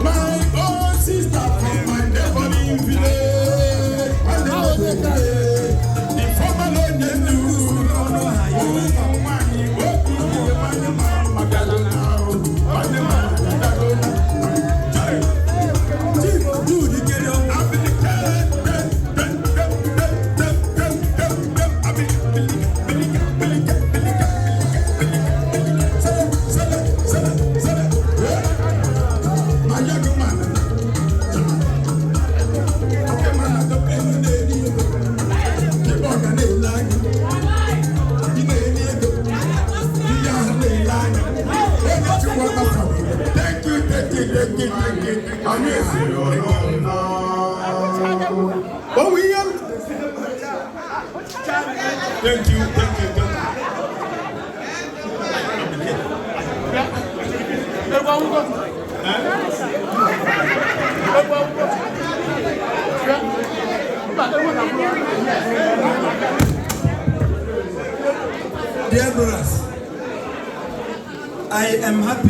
My own sister from my neighboring village, my neighboring village, the former Onyendu, ụmụ nwanyị obi nwanne m abịala na nwanne m abịago na. Chief Jude Ikere, Abilike, dem, dem, dem, dem, dem, dem, dem, dem, Abilike, Bilike, Bilike, Bilike, Bilike, Bilike, Sele, Sele, Sele, Sele, yeah. My young man, okay, man, I don't pay you. Keep on the line. You may need to. Thank you, thank you, thank you, thank you, thank you. Oh, William. Thank you, thank you, thank you. Egwu akwụkwọ. Egwu akwụkwọ. Mba, egwu na akwụkwọ. Dear brothers, I am happy.